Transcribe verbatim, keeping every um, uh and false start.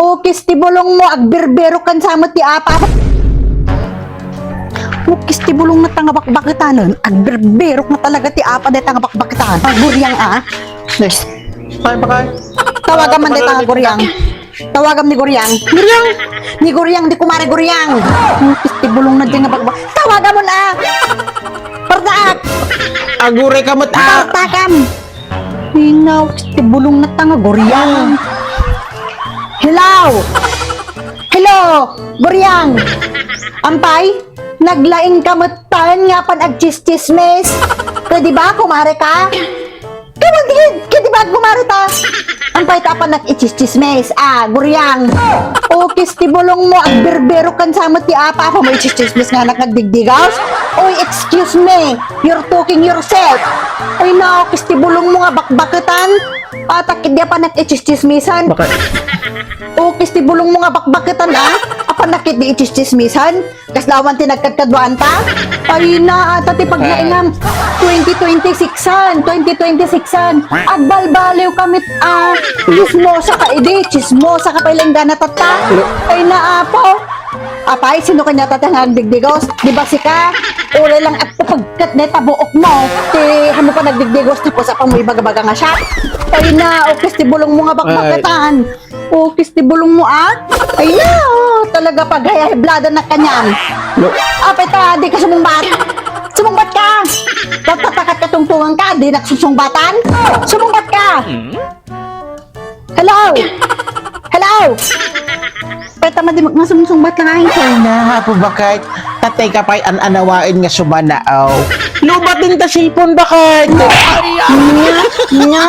Ukis ti bulong mo, agbirbirok kan sa met ti apa. Ukis ti bulong na tanga bakbaketanen, agbirbirok na talaga ti apa deta nga bakbaketan. Ah, Guriang, ah. Yes. Ay, baka. Tawagan man deta nga Guriang. Tawagan ni Guriang. Guriang! Ni Guriang, di kumare Guriang. Ukis ti bulong na dyan nga bakbak. Tawagan mo na! Partaak! Aguray ka met, ah! Partakam! Inaw, ti bulong na tanga, Guriang. Hello! Hello! Guriang! Ampay, naglaing ka met taen nga apan agchischismis. Pwede ba, kumare ka? Kawan di, kaya di ba, kumare ta? Ampay ta apan nag-ichischismis. Ah, Guriang. Ukis ti bulong mo, agbirbirok kan sa met ti apa, apa mo ichischismis nga anak nagdigdigaws? Oy, excuse me. You're talking yourself. Ay, naukis ti bulong mo nga bakbaketan. Atak, di apa nag-ichischismisan? Baka Ukis ti bulong mo nga bakbaketan, ah? Apan nakit di ichischismisan? Kasla awan ti nagkadkaduanta? Ay, na, ata ti pagnaingam. Twenty twenty-six-an, twenty twenty-six-an. Agbalbaliw ka met, ah. Chismosa ka idi, chismosa ka pay la inggana tatta. Ay, na, apo. Apay, sino kanya tatta nga agdigdigos? Di ba sika? Uray lang agpupagkat na tabuok mo. Ti, hamo pa nagdigdigos, tapos apa mo ibagabaga nga siya? Ay, na, ukis ti bulong mo nga bakbaketan. Ukis ti bulong mo, ah? Ay, na, oh, talaga paghayahiblada na kanyan. Apay ta, di ka sumungbat. Sumungbat ka! Tatatakat ka tungtungan ka, di nagsusungbatan. Sumungbat ka! Hello! Hello! Peta, madi, nga sumungbat lang ay. Ay na, apo, bakit? Tatay ka pa'y an-anawain nga sumanaw. Lubat din ta sipon, bakit? Nga, nga.